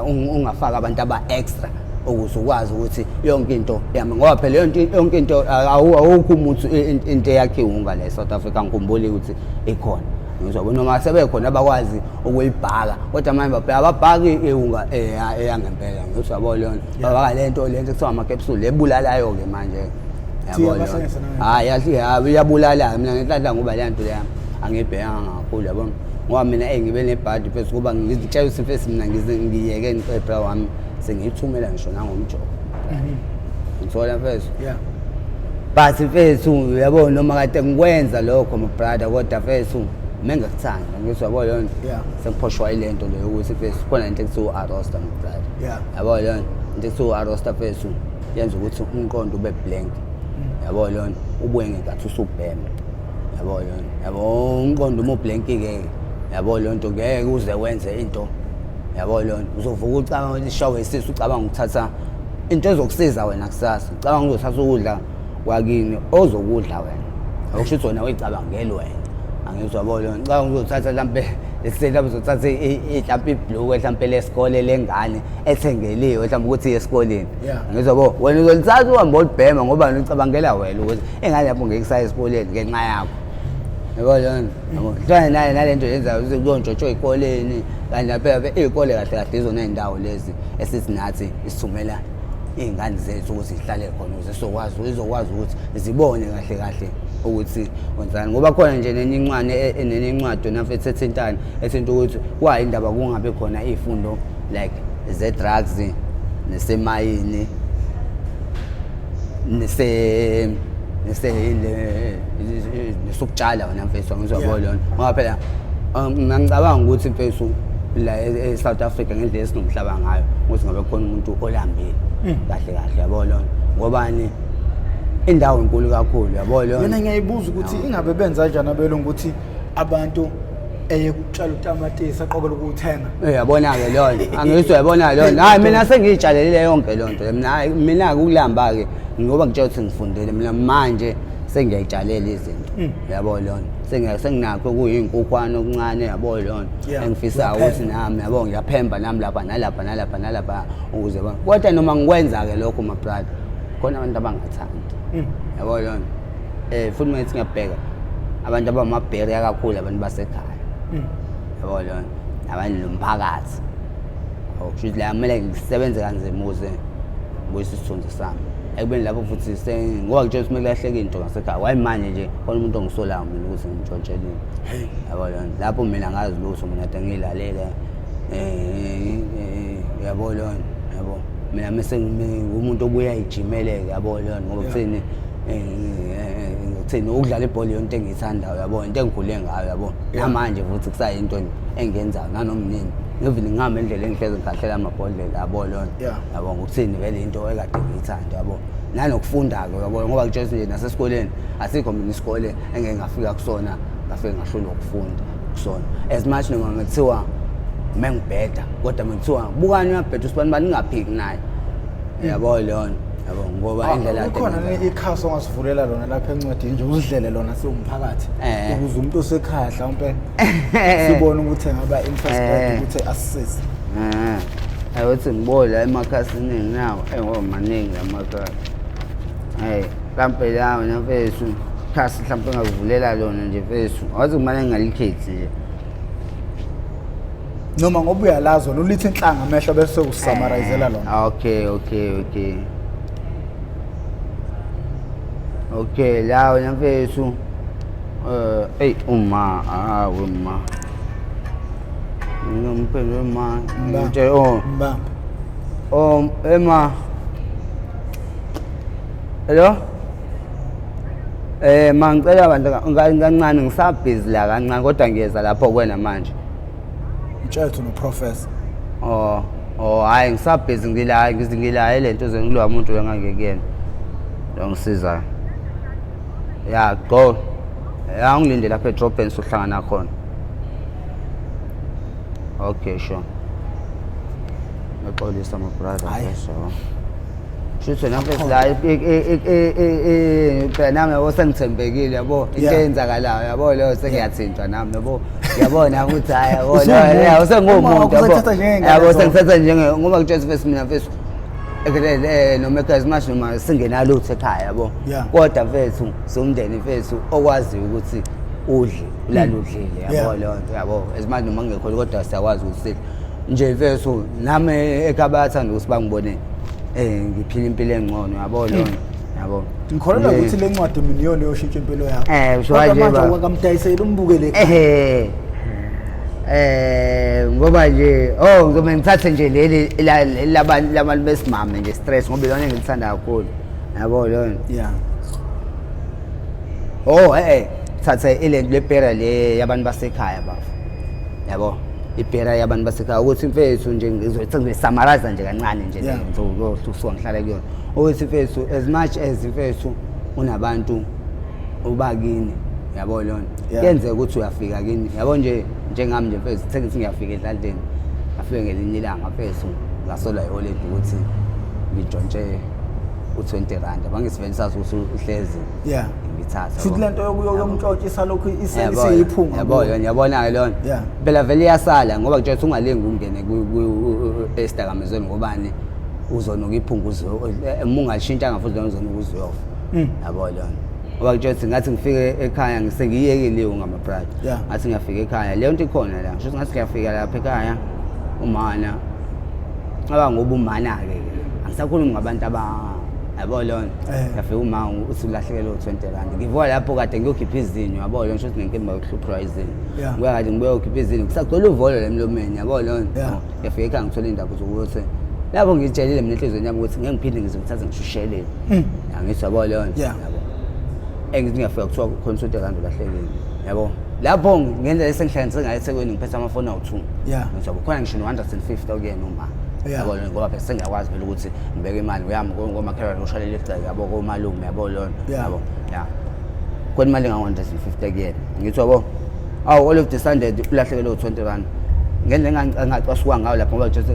ungafaka abantu aba-extra ukuze ukwazi ukuthi yonke into yami ngoba phela yonke into awukho umuntu into eyakhiwe ungale South Africa ngikhumbuli ukuthi ikhona. Ngizwa noma sebekhona abakwazi ukuyibhaka kodwa manje babheka ababhaki iwunga eyangempela ngizwa yabo leyo nto. Babhaka lento kuthiwa ama-capsule ebulalayo ke manje. Yabo leyo. Hayi yahle iyabulala mina ngenhlanhla ngoba le nto leya angibhekanga kakhulu yabo. Ngoba mina ngibe nebhadi phezulu kuba ngizitshela ukuthi mfethu mina ngiyeke ngicebra wami sengiyithumela ngisho nangomjovo. Ngithola mfethu. But mfethu yabo noma kade ngikwenza lokho my brother kodwa mfethu mengakuthanda ngizwa yabo leyo nto. Sengiphoshwa ile nto leyo ukuthi mfethu khona into ekuthiwa arrosta my brother. Yabo leyo nto into ekuthiwa arrosta mfethu yenza ukuthi umqondo ube blank. Yabo leyo nto ubuye ngenkathi usubhema. Yabo leyo nto. Yabo umqondo uma ublank ke yabo leyo nto ngeke uze wenze into. Yabo leyo nto uzovuka ucabanga ukuthi ishawe isisu ucabanga ukuthatha into ezokusiza wena kusasa. Ucabanga uzothatha ukudla kwakini ozokudla wena. Akusho ukuthi wena uyicabangeli wena. Angizwa yabo leyo nto. Ucabanga uzothatha mhlampe lesele uzothatha mhlampe ibhluku mhlampe lesikole lengane ethengeliwe mhlampe ukuthi iye esikoleni. Angizwa yabo wena uzolithatha uhambe olibhema ngoba ucabangela wena ukuthi ingane lapho ngeke isaye esikoleni ngenxa yakho. Yabo leyo nto. Yabo. Hlangana naye nalento yenzayo ukuthi kuyontshotshwa ey'koleni kanti lapha iy'kole kahle kahle izona y'ndawo lezi esithi nathi isithumela Iy'ngane zethu ukuthi zihlale khona ukuze sizokwazi izokwazi ukuthi zibone kahle kahle ukuthi wenzani, ngoba khona nje nenye incwane nenye incwadi yona mfethu ethintana, ethinta ukuthi kwayi indaba kungabe khona iy'fundo like ze-drugs nesemayini nese nese nesokutshala wena mfethu, angizwa yabo lona, ngoba phela ngicabanga ukuthi mfethu la e-South Africa ngendlela esinomhlaba ngayo ukuthi ngabe khona umuntu olambile kahle kahle, yabo lona, ngobani indawo inkulu kakhulu, yabo lona. Mina ngiyayibuza ukuthi ingabe benza kanjani abelungu ukuthi abantu eye kutshala utamatisi aqokela ukuwuthenga. Uyabona-ke leyo nto, angithi uyabona leyo nto. Hhayi, mina sengiyitshalelile yonke leyo nto. Mina hhayi, mina-ke ukulamba-ke ngoba ngitshela ukuthi ngifundile mina manje sengiyayitshalela izinto, yabo leyo nto. Senginakho okuyinkukhwana okuncane, yabo leyo nto, engifisayo ukuthi nami, yabo, ngiyaphemba nami lapha nalapha nalapha nalapha ukuze kodwa noma ngikwenza-ke lokho my brother, khona abantu abangathandi, yabo leyo nto. Futhi uma ngithi ngiyabheka abantu abamabheriya kakhulu abantu basekhaya, yabo leyo nto, abantu nomphakathi. Kusho ukuthi la kumele ngisebenze kanzima ukuze ngibuyise isithunzi sami ekubeni lapho futhi ngoba ngitshela ukuthi kumele kulahleke into ngasekhaya. Wayi manje nje khona umuntu ongisolayo mina ukuthi ngimntshontshelile, yabo leyo nto. Lapho mina ngazi lutho, mina kade ngiyilalele, yabo leyo nto, yabo. Mina mese umuntu obuya ejimeleke, yabo leyo nto, ngoba kuthini ngikuthini ukudlala ibhola yonto engiyithandayo, yabo, into engikhule ngayo, yabo. Namanje futhi kusayinto engiyenzayo nanoma nini, ngivele ngihambe endleleni ngihlezi ngikhahlela amabhodlela, yabo leyo nto, yabo, ngokuthini vele into ekade ngiyithanda, yabo. Nanokufunda-ke, yabo, ngoba ngitshela nje nasesikoleni asikho mina isikole engeke ngafika kusona ngafike ngahlulwa ukufunda kusona, as much noma ngithiwa mengibheda, kodwa mengithiwa bukani uyabheda usibani bani ningaphiki naye, yabo leyo nto, yabo, ngoba indlela kade Kukhona ngenza ngayo. Ikhasi ongasivulela lona lapha encwadini nje uzidlele lona siwumphakathi ukuze umuntu osekhaya mhlawumpe sibone ukuthi engaba interested ukuthi asisize. Ayothi ngibole la emakhasini enginawo, ngoba maningi amakhasi. Hey, mhlampe la wena mfethu, khasi mhlampe engakuvulela lona nje mfethu. Wathi kumane ngingalikhethi nje. Noma ngoba uyalazi wena ulithi inhlanga amehlo bese usummarize lona. Okay. Okay, la wena mfethu. Ey uma, hawe ma. Ngimphendule ma. Ngithe oh. Mbamba. Oh, ema. Hello? Ma ngicela abantu kancane ngisabhizi la kancane kodwa ngiyeza lapho kuwena manje. Mtshethu no-professor. Oh, hayi ngisabhizi ngila ngila lento ze ngilowa umuntu engangekuyena. Lo ngisizayo. Ya, go. Ya, ungilinde lapha edrobheni sohlangana khona. Okay, sure. Ngaxolisa my brother. Hhayi. So. Shuthi wena mfethu la phela nami yabo sengithembekile, yabo, into eyenzakalayo, yabo, leyo sengiyathintwa nami, yabo, yabona ukuthi hayi, yabo, Usuwumuntu. yabo sengumuntu, Uma yabo, usathatha njengengane yabo, zona. sengithatha njenge ngoba kutshela mfethu mina mfethu noma ekhaya simasho noma singenalutho ekhaya, yabo, kodwa mfethu siwumndeni mfethu okwaziyo ukuthi udle ulale udlile, yabo, leyo nto, yabo, esimanje noma kungekho kodwa siyakwazi ukuthi sidle nje mfethu. Nami ekhaya bayathanda ukuthi bangibone ngiphila impilo engcono, yabo leyo nto, yabo. Ngikholelwa ukuthi le ncwadi mina iyona eyoshintsha impilo yakho. Usho Kodwa kanje manje ba. awukamdayiseli umbukele ekhaya. Ngoba nje oh ngizobe ngithathe nje leli labantu labantu besimame nje stress ngoba ilona engilithanda kakhulu, yabo leyo nto. Oh thathe ilento lepera le yabantu basekhaya bafo, yabo, ipera yabantu basekhaya ukuthi mfethu nje ngizothi ngizosummarize nje kancane nje ngizosuka ngihlala kuyona ukuthi mfethu as much as mfethu unabantu ubakini, yabo lona, kuyenzeka ukuthi uyafika kini, yabo, nje njengami nje mfethu sengithi ngiyafika edladleni ngafike ngelinye ilanga mfethu ngasolwa i-oledi ukuthi ngintshontshe u-20 rand abangisivele sazi ukuthi uhlezi ngithatha. Futhi lento yomntshontsho lokhu iseyiphunga. Yabo yona, yabona-ke lona phela vele iyasala ngoba kutshela ukuthi ungalingi ungene esidakamizweni ngobani uzonuka iphunga uma ungashintshanga futhi lona uzonuka uzoyofa, yabo lona, ngoba kutshela ukuthi ngathi ngifike ekhaya ngisengiyekile ngama-brother, ngathi ngiyafika ekhaya leyo nto ikhona la, kusho ukuthi ngathi ngiyafika lapha ekhaya umana aba ngoba umana-ke Angisakhulumi ngabantu aba yabo lona. Yafika uma uthi ulahlekelwe u-20 rand. Ngivuka lapho kade ngiyokhipha izinyo yabo lona, shuthi nenkinga yokuhluphwa izinyo. Ngibuya kade ngibuya ukhipha izinyo kusagcwele uvolo la emlomeni yabo lona. Ngiyafika ekhaya ngithola indaba zokuthi lapho ngitshelile mina enhliziyweni yami ukuthi ngeke ngiphinde ngize ngithathe ngisho usheleni. Angithi yabo lona. Yabo. Engithi ngiyafika kuthiwa khona 20 rand ulahlekile. Yabo. Lapho ngendlela esengihlanganise ngayo eThekwini ngiphethe amafoni awu-2. Ngithi yabo khona ngisho no-150 okuyena uma. Yabo lona ngoba phela sengiyakwazi phela ukuthi ngibeke imali uyami ngomakhelwane ushalele igceke yabo komalume yabo lona. Yabo. Ya. Khona imali engango-150 kuyena. Ngithi yabo awu all of the sudden ulahlekelwe u-20 rand. Ngendlela engacwasuka ngayo lapho ngoba just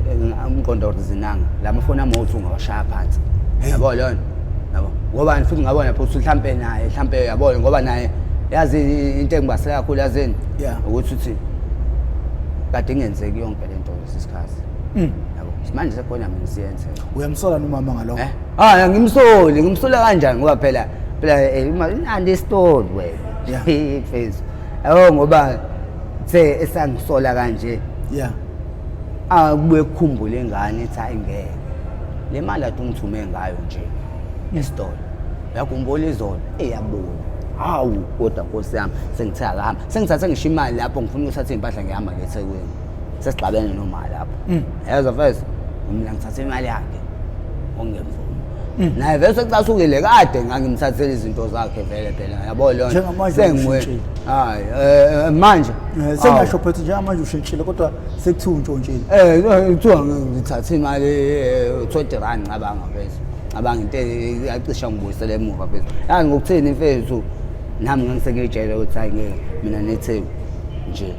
umqondo awuzinanga. La mafoni ami awu-2 ngawashaya phansi. Yabo lona. Yabo. Ngoba futhi ngabona futhi mhlampe naye mhlampe yabo ngoba naye yazi into engibasela kakhulu yazini ukuthi uthi kade ingenzeki yonke lento lesi sikhathi. Yabo. Manje sekhona mina siyenze. Uyamsola nomama ngalokho? Eh? Ah ngimsoli, ngimsola kanjani ngoba phela phela inandi story wena. Mfethu. Yabo ngoba the esangisola kanje. Akubuye kukhumbule ingane ithi hayi ngeke. Le mali ade ungithume ngayo nje esitolo. Uyakhumbula izolo eyabuya. Hawu kodwa Nkosi yami sengithe akahamba. Sengithathe ngisho imali lapho ngifuna ukuthatha iy'mpahla ngihamba ngiye eThekwini. Sesixabene noma lapho. Yezwa mfethu mina ngithathe imali yakhe ongemvumo. Naye vele sekucasukile kade ngangimthathela izinto zakhe vele phela yabo lona. Njengamanje ushintshile. Hayi manje Sengasho phela njengamanje ushintshile kodwa sekuthiwa untshontshile. Kuthiwa ngithathe imali 20 rand ngicabanga mfethu. Ngicabanga into eyacisha ngibuyisele emuva mfethu. Yazi ngokuthini mfethu nami ngangisengiyitshela ukuthi hayi ngeke mina neTheku nje.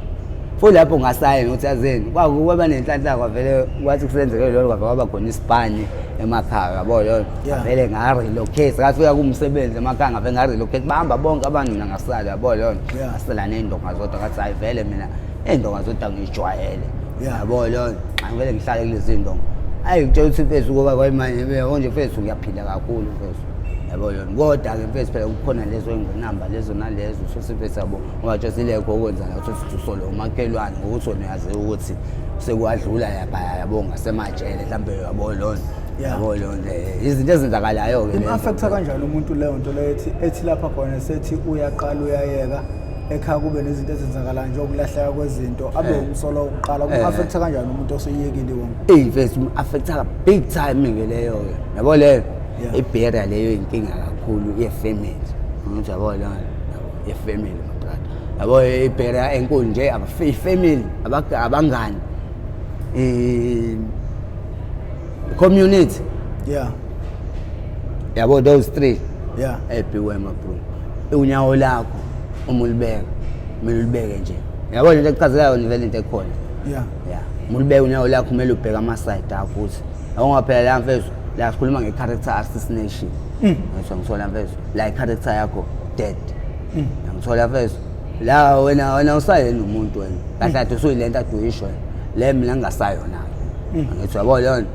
Futhi lapho ngasayina ukuthi yazini kwaba nenhlanhla kwavele kwathi kusenzeke lokho kwavele kwaba khona isipani emakhaya yabo lona. Ngavele nga-relocate ngafika kumsebenzi emakhaya ngavele nga-relocate bahamba bonke abantu mina ngasala yabo lona. Ngasala ney'ndonga zodwa ngathi hayi vele mina iy'ndonga zodwa ngiyijwayele. Yabo lona angivele ngihlale kulezi ndonga. Ayi ngitshela ukuthi mfethu ngoba kwayimanje yabo nje mfethu ngiyaphila kakhulu mfethu. Yabo lona kodwa-ke mfethu phela kukhona lezo y'ngqinamba lezo nalezo uthole mfethu yabo ngoba nje silekho okwenza la uthole usole umakhelwane ngokuthi wena uyaziwa ukuthi sekwadlula lapha yabo ngasemajele mhlawumbe yabo lona. Yabo lona izinto ezenzakalayo-ke lezo. Im-affecta kanjani umuntu leyo nto leyo ethi lapha khona sethi uyaqala uyayeka ekhaya kube nezinto ezenzakalayo njengokulahleka kwezinto abe umsolo wokuqala kum-affecta kanjani umuntu oseyekile wona? Eyi mfethu um-affecta big time-ke leyo-ke yabo leyo ibhera leyo inkinga kakhulu ye-family ngithi yabo leyo ye-family my brother yabo ibhera enkulu nje i-family abangani community yabo those three beware my bro unyawo lakho uma ulibeka kumele ulibeke nje yabo lento ekuchazelayo vele into ekhona uma ulibeka unyawo lakho kumele ubheke ama-side akho ukuthi ngoba phela la mfethu la sikhuluma nge-character assassination. Ngithola ngithola mfethu la i-character yakho dead. Ngithola mfethu la wena usayena umuntu wena kahle kahle usuyilento ade uyisho le mina ngingasayona. Ngithi yabo lona.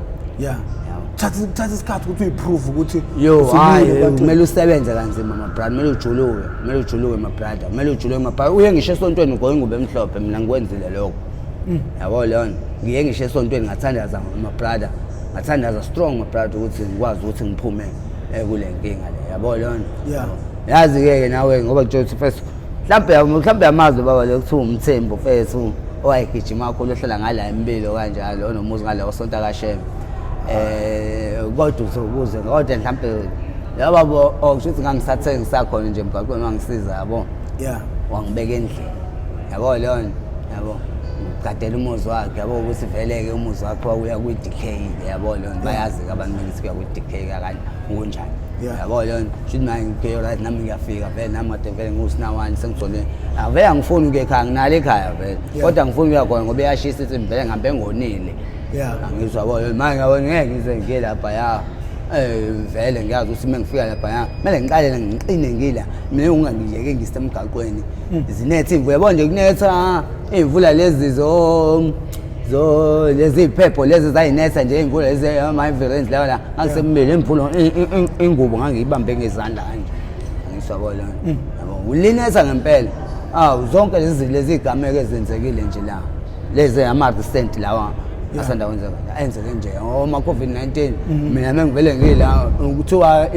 Thatha isikhathi ukuthi uyiprove ukuthi yo hayi kumele usebenze kanzima my brother, kumele ujuluke, kumele ujuluke my brother, kumele ujuluke my brother. Uye ngisho esontweni ugoye ingubo emhlophe mina ngikwenzile lokho. Yabo lona ngiye ngisho esontweni ngathandaza my brother, ngathandaza strong my brother ukuthi ngikwazi ukuthi ngiphume kule nkinga le yabo lona. Yazi ke nawe ngoba ngitshela ukuthi first mhlambe amazi baba lo kuthiwa uMthembu mfethu owayegijima kakhulu ohlala ngala empilo kanjalo onomuzi ngala osonta kaShembe. Kodwa uzokuze kodwa mhlambe yabo bo okusho ukuthi ngangisathe ngisakhona nje emgwaqweni wangisiza yabo. Wangibeka endlini. Yabo lona yabo ngigadela umuzi wakhe yabo ukuthi vele ke umuzi wakhe wawuya kwi-decay yabo lona bayazi ke abantu bengithi kuya kwi-decay kanje kunjani. Yabo lona shuthi manje ngike right nami ngiyafika vele nami kade vele ngiwusinawani sengithole avele angifuni ukuya ekhaya nginalo ekhaya vele kodwa angifuni ukuya khona ngoba iyashisa ithi vele ngihambe ngonile. Angizwa yabo manje ngiyabona ngeke ngize ngiye lapha ya vele ngiyazi ukuthi uma ngifika lapha ya kumele ngiqale ngiqine ngila mina ungangiyeke ngisemgaqweni zinetha imvula yabo nje kunetha iy'mvula lezi zo lezi iy'phepho lezi zayinetha nje iy'mvula lezi ama-heavy lawa la ngangisemile imvula ingubo ngangiyibambe ngezandla kanje angisabo lona yabo ulinetha ngempela awu zonke lezi lezi gameko ezenzekile nje la lezi ama-recent lawa Asanda kwenzeka enzeke nje ngoma COVID-19. Mina mengivele ngila kuthiwa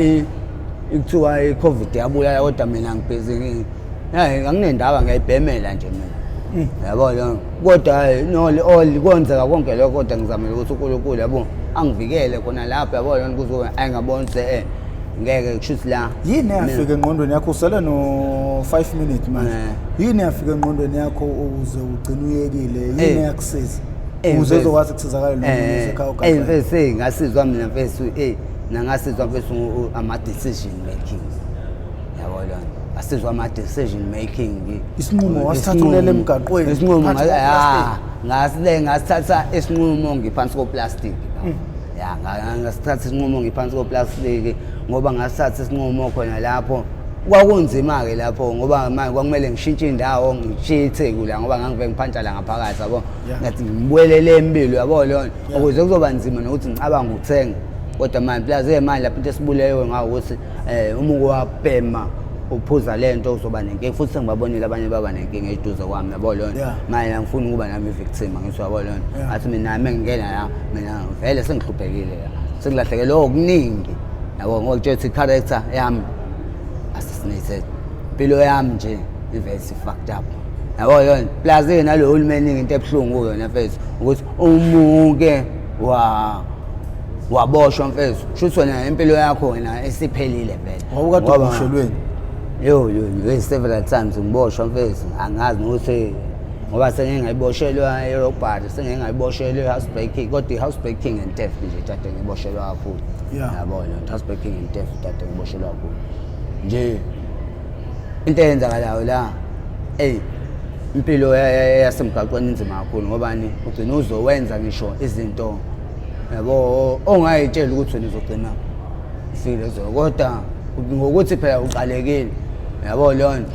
kuthiwa i-COVID yabulala, kodwa mina ngibhizi, hayi, anginendaba, ngiyayibhemela nje mina, yabo lo. Kodwa hayi, no, all kwenzeka konke lokho, kodwa ngizamile ukuthi uNkulunkulu, yabo, angivikele khona lapho, yabo lona, ukuze ayingaboni ukuthi ngeke kushuthi la. Yini eyafika engqondweni yakho? Usele no-5 minutes manje. Yini eyafika engqondweni yakho ukuze ugcine uyekile? Yini eyakusiza ukuze uzokwazi ukusizakala lo muntu osekhaya ogaxele? Mfethu, ngasizwa mina mfethu, nangasizwa mfethu ama-decision making, yabo lona, asizwa ama-decision making. Isinqumo wasithatha ulele emgaqweni, Isinqumo phansi ya, ngasile ngasithatha isinqumo ngiphansi koplastic. Ya, ngasithatha isinqumo ngiphansi koplastic, ngoba ngasithatha isinqumo khona lapho kwakunzima-ke lapho, ngoba manje kwakumele ngishintshe indawo, ngishiye iTheku la, ngoba ngangivele ngiphantsha la ngaphakathi, yabo. Ngathi ngibuyelele empilo, yabo lona, ukuze kuzoba nzima nokuthi ngicabanga ukuthenga. Kodwa manje plus manje lapho into esibuleyo ngawo ukuthi uma uwabhema, uphuza lento, uzoba nenkinga, futhi sengibabonile abanye baba nenkinga eduze kwami, yabo lona. Manje angifuni ukuba nami i-victim, angithi, yabo lona. Athi mina nami engingena la, mina vele sengihluphekile la, sengilahlekelwe okuningi, yabo, ngoba kutshela ukuthi i-character yami assassinated, impilo yami nje ivele fucked up, yabo yona. Plus ke nalo hulumeni, into ebuhlungu yona mfethu ukuthi umuke wa waboshwa mfethu, shuthi wena impilo yakho wena isiphelile vele. Wawukade uboshelweni? Yo yo yo, several times ngiboshwa mfethu, angazi nokuthi ngoba sengeke ngayiboshelwa i-robbery, sengeke ngayiboshelwa i-house breaking, kodwa i-house breaking and theft nje kade ngiboshelwa kakhulu. Yabo lona, house breaking and theft kade ngiboshelwa kakhulu nje. Into eyenzakalayo la, eyi, impilo yasemgaqweni inzima kakhulu, ngobani ugcina uzowenza ngisho izinto, yabo, ongayitsheli ukuthi wena uzogcina ufile zo, kodwa ngokuthi phela uqalekile, yabo lona.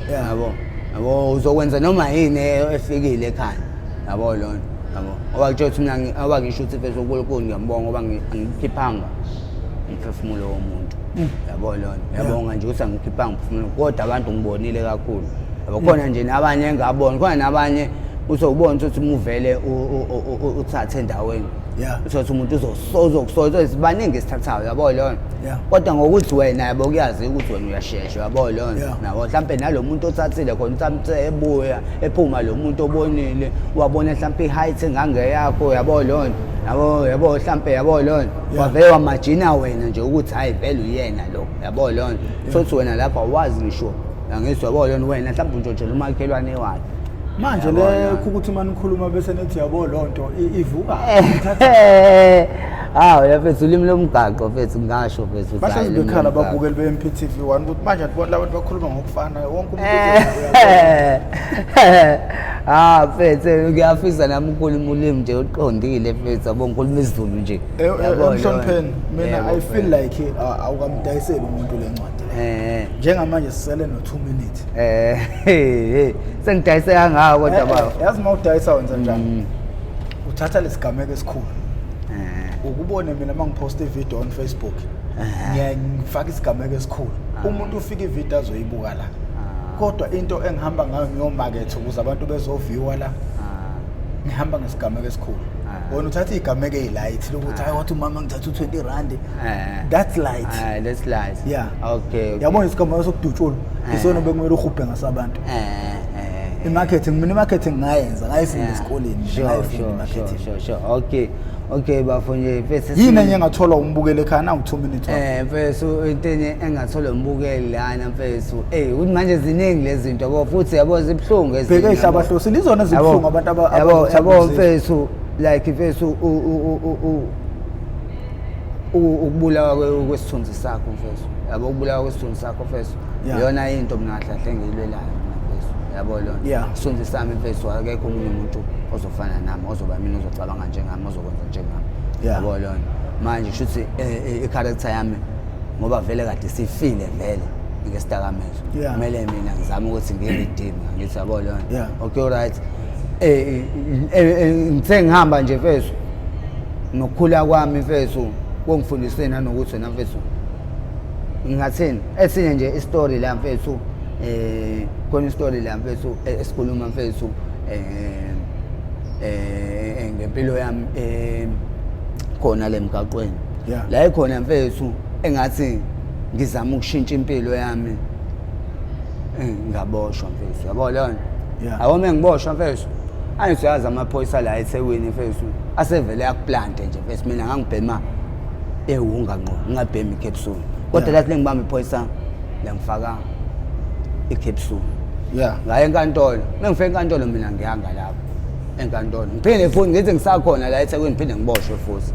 Yabo, uzokwenza noma yini efikile ekhanda, yabo lona, yabo, ngoba kutshela ukuthi mina ngoba ngisho ukuthi mfethu uNkulunkulu ngiyambonga ngoba angikhiphanga umphefumulo womuntu, yabo lona. Ngiyabonga nje ukuthi angikhiphanga umphefumulo, kodwa abantu ngibonile kakhulu, yabo, khona nje nabanye engabona khona, nabanye uzobona ukuthi uma uvele uthathe endaweni, uthole ukuthi umuntu uzokusola, baningi esithathayo, yabo lona. Kodwa ngokuthi wena, yabo, kuyazi ukuthi wena uyashesha, yabo lona. Nabo mhlampe nalo muntu othathile khona, mhlampe ebuya ephuma lo muntu obonile, wabona mhlampe i-height engangeyakho, yabo lona, yabo mhlampe, yabo lona, wavele wamajina wena nje ukuthi hayi, vele uyena lo, yabo lona. Sothi wena lapho awazi ngisho, angizwa, yabo lona, wena mhlawumbe untshontshela umakhelwane wakhe. Manje Yabo, le lona. ukuthi uma nikhuluma bese nithi yabo lonto ivuka. Hawu, mfethu, ulimi lomgaqo mfethu, ngasho mfethu ukuthi Bahlezi hhayi, ulimi bekhala lomgaqo. ababukeli be-MPTV 1 ukuthi manje andibona labantu bakhuluma ngokufana, wonke umuntu uyabona. Ah mfethu, ngiyafisa nami ukukhuluma ulimi nje oluqondile mfethu, yabo, ngikhuluma isiZulu nje. Yabo lona. Emhlonipheni mina, Yebo, I feel mfethu. like awukamdayiseli umuntu le ncwadi le. Njengamanje sisele no-2 minutes. Sengidayise kangaka kodwa baba. Yazi uma udayisa wenza njani? Uthatha lesigameko esikhulu. Ukubone mina uma ngiphosta ivideo on Facebook, ngiyaye ngifake isigameko esikhulu, umuntu ufika ivideo azoyibuka la, kodwa into engihamba ngayo ngiyomaketha ukuze abantu bezoviewa la, ngihamba ngesigameko esikhulu. Wena uthatha iy'gameko ey'light lokuthi hayi, wathi umama ngithatha u-20 rand. That's light. Ah, that's light. Yeah. Okay. Yabona isigameko sokudutshulwa, isona bekumele uhubhe ngasabantu. I-marketing, mina i-marketing ngayenza, ngayifunda esikoleni, ngayifunda i-marketing. Sure. Okay bafo nje mfethu. Yini enye engatholwa umbukeli ekhaya nangu-2 minutes wakho? Mfethu, into enye engatholwa umbukeli lana mfethu, ukuthi manje ziningi lezi zinto, yabo, futhi yabo zibuhlungu ezinye. Bheke ey'hlabahlosile, izona ezibuhlungu abantu Yabo, abazothanda yabo ukuzizwa. Mfethu, like mfethu, ukubulawa kwesithunzi sakho mfethu, yabo, ukubulawa kwesithunzi sakho mfethu, iyona into mina kahle kahle engiyilwelayo mina mfethu, yabo lona. Isithunzi sami mfethu, akekho omunye umuntu ozofana nami, ozoba mina, ozocabanga njengami, ozokwenza njengami, yabo lona. Manje kusho ukuthi i-character yami, ngoba vele kade sifile vele ngesidakamizwa, kumele mina ngizame ukuthi ngiredeem, ngithi, yabo lona. Okay, right, ngithe ngihamba nje mfethu, nokukhula kwami mfethu kungifundise nanokuthi wena mfethu, ngingathini, esinye nje istory la mfethu, khona istory la mfethu, esikhuluma mfethu, Ngempilo yami khona le mgaqweni. Yeah. La ikhona mfethu engathi ngizama ukushintsha impilo yami, ngaboshwa mfethu, yabo leyo nto. Yeah. Yabo uma ngiboshwa mfethu, angithi uyazi amaphoyisa la eThekwini mfethu asevele akuplante nje mfethu. Mina ngangibhema ewunga ngqo, ngingabhemi icapsule, kodwa lathi lengibamba iphoyisa langifaka icapsule. Ngaye enkantolo, uma ngifika enkantolo mina ngiyanga lapho enkantolo, ngiphinde futhi ngithi ngisakhona la eThekwini, ngiphinde ngiboshwe futhi.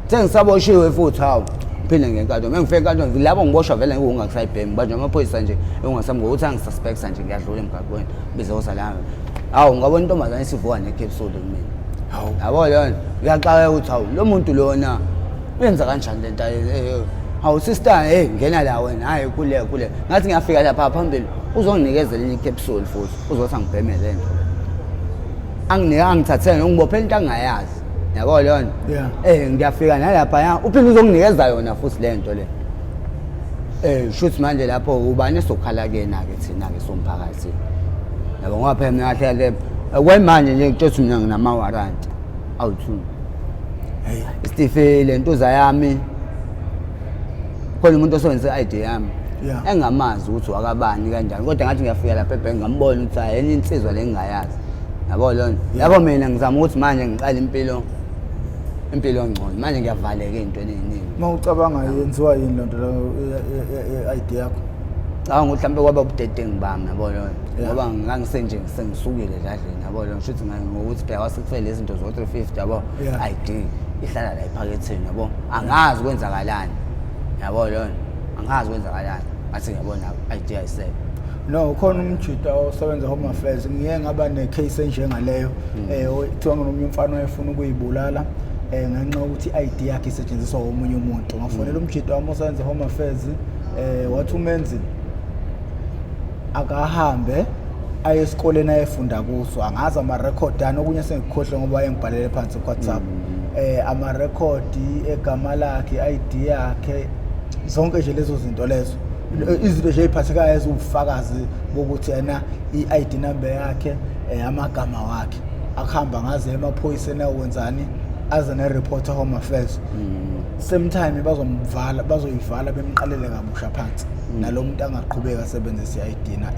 Sengisaboshiwe futhi, hawu, ngiphinde ngenkantolo. Uma ngifika enkantolo lapho ngiboshwa vele ngiwungakusayibhemi, ngibanjwa amaphoyisa nje engingasami ngokuthi angisuspecta nje, ngiyadlula emgaqweni bize osalami, hawu, ngabona intombazane isivuka necapsule kumina. Hawu. Yabo leyo nto, ngiyaxakeka ukuthi hawu, lo muntu lona uyenza kanjani le nto? Hawu sister, hey, ngena la wena, hayi kule kule. Ngathi ngiyafika lapha phambili, uzonginikeza elinye icapsule futhi, uzothi angibheme le nto, anginike, angithathele, ngibophele into angingayazi, yabo leyo nto. Yeah. Ngiyafika nalapha ya, uphinde uzonginikeza yona futhi le nto le. Shuthi manje lapho ubani esokhala kuyena ke thina ke somphakathi, yabo, ngoba phela mina kahle kahle kwemanje nje ngitsho mina nginama warrant awu-2. Hey. Steve, le ntuza yami, khona umuntu osebenzise i-ID yami engamazi ukuthi wakabani kanjani, kodwa ngathi ngiyafika lapha ebhenki ngambona ukuthi hayi, enye insizwa le engingayazi, yabo leyo nto. Yabo, mina ngizama ukuthi manje ngiqale impilo engcono, manje ngiyavaleka ey'ntweni ey'ningi. Uma ucabanga, yenziwa yini loo nto leyo ye-ID yakho? Cabanga ukuthi mhlawumbe kwaba budedengu bami, yabo leyo nto. Yeah. Ngoba ngangisenje sengisukile edladleni, yabo leyo nto. Shuthi ngokuthi phela kwasekufike lezi zinto zo-350, yabo. ID ihlala la ephaketheni, yabo, angazi kwenzakalani, yabo leyo nto, angazi kwenzakalani, ngathi ngiyabona ID ayisekho. No, khona umjita osebenza Home Affairs, ngiye ngaba ne-case enjengaleyo, kuthiwa ngomunye umfana wayefuna ukuyibulala ngenxa yokuthi i-ID yakhe isetshenziswa omunye umuntu. Ngafonela umjita wami osebenza Home Affairs, wathi umenzi akahambe aye esikoleni ayefunda kuso, angazi amarekhodi ani, okunye sengikukhohle ngoba wayengibhalele phansi ku-WhatsApp, amarekhodi egama lakhe, i-ID yakhe, zonke nje lezo zinto lezo, izinto nje ey'phathekayo eziwubufakazi bokuthi yena i-ID number yakhe, amagama wakhe, akuhamba ngaze emaphoyiseni ayokwenzani, aze ne-report e-Home Affairs. Same time bazomvala, bazoyivala, bemqalele kabusha phansi, nalo muntu angaqhubeka asebenzise i-ID na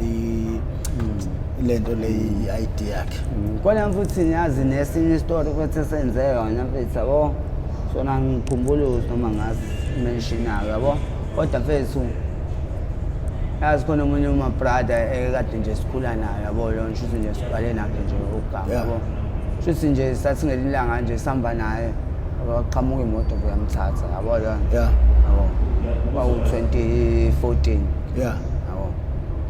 lento le i-ID yakhe. Khona futhi ngiyazi nesinye isitori futhi esenze yona mfethu, yabo, sona ngikhumbula ukuthi noma ngasimentionayo, yabo, kodwa mfethu yazi khona omunye uma-brother ekade nje sikhula nayo, yabo, lona shuthi nje siqale nakhe nje ukuganga, yabo, shuthi nje sathi ngelinye ilanga nje sihamba naye, waqhamuka imoto kuyamthatha, yabo lona. Yabo, kwaku-2014. Yabo,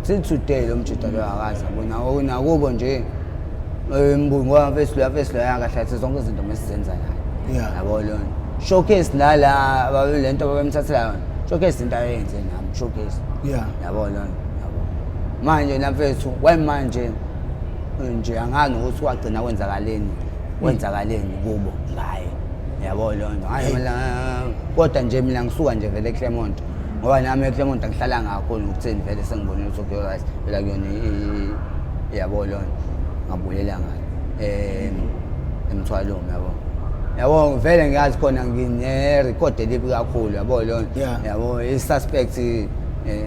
till today lo mjida lo akazi, yabo, nakubo nje ngoba mfethu loya, mfethu loya kahle kahle zonke izinto mesizenza naye. Yabo lona, showcase nala le nto babemthathela yona, showcase into ayenze nami, showcase. Yabo lona, yabo, manje namfethu kwayimanje nje angazi nokuthi kwagcina kwenzakaleni kubo ngaye, yabo leyo nto. Hayi mina, kodwa nje mina ngisuka nje vele eClermont, ngoba nami eClermont angihlala kakhulu ngokutheni vele sengibonile ukuthi okay, right, phela kuyona yabo leyo nto, ngabulela ngayo emthwalweni, yabo vele ngiyazi khona ngine-record elibi kakhulu, yabo leyo nto. Yabo, i-suspect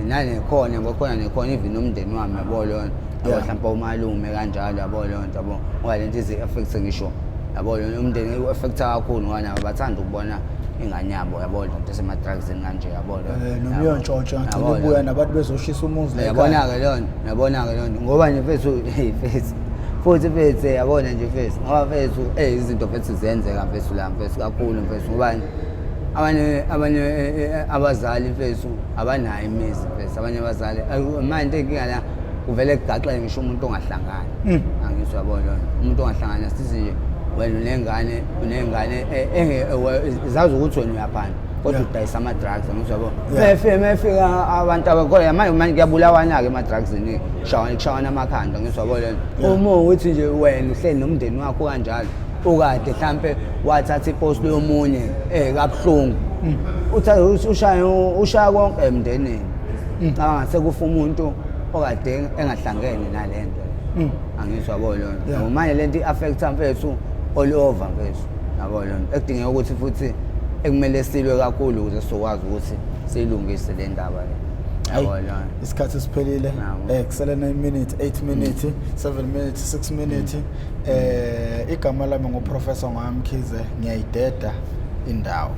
nanekhona, yabo, khona nekhona, even nomndeni wami, yabo leyo nto, yabo. Mhlawumbe umalume kanjalo, yabo leyo nto, yabo, ngoba lento ize-affect ngisho, yabo, leyo umndeni u-affecta kakhulu, ngoba nabo bathanda ukubona ingane yabo, yabo, le nto esema-drugsini kanje, yabo leyo nto. Noma Yabo. iyontshontsha ngagcina Yabo, ibuya leyo. nabantu bezoshisa umuzi la ekhaya. Yabona-ke leyo nto, yabona-ke leyo nto, ngoba nje mfethu, hey mfethu, futhi mfethu, yabona nje mfethu, ngoba mfethu izinto mfethu ziyenzeka mfethu la mfethu kakhulu mfethu, ngoba abanye abazali mfethu abanayo imizi mfethu, abanye abazali manje inkinga la kuvele kugaxele ngisho umuntu ongahlangani. Angithi uyabona leyo nto, umuntu ongahlangani, sithi nje wena unengane zazi ukuthi wena uyaphanda kodwa udayisa ama-drugs, angithi uyabona. Mefika abantu abakhona manje kuyabulawana-ke ema-drugsini, kushawana amakhanda, angithi uyabona leyo nto. Uma ukuthi nje wena uhleli nomndeni wakho kanjalo, ukade mhlampe wathatha ipost yomunye kabuhlungu, uthatha ushaya konke emndenini, cabanga sekufa umuntu okade engahlangene nalento. Angisho, yabo lona. Yabo, manje lento i-affecta, mfethu, all over, mfethu, yabo lona, ekudingeka ukuthi futhi ekumele silwe kakhulu ukuze sizokwazi ukuthi siyilungise le ndaba le, yabo lona. Isikhathi siphelile. Kusele 9 minutes, 8 minutes, 7 minutes, 6 minutes. Igama lami nguProfessor Ngwamkhize, ngiyayideda indawo.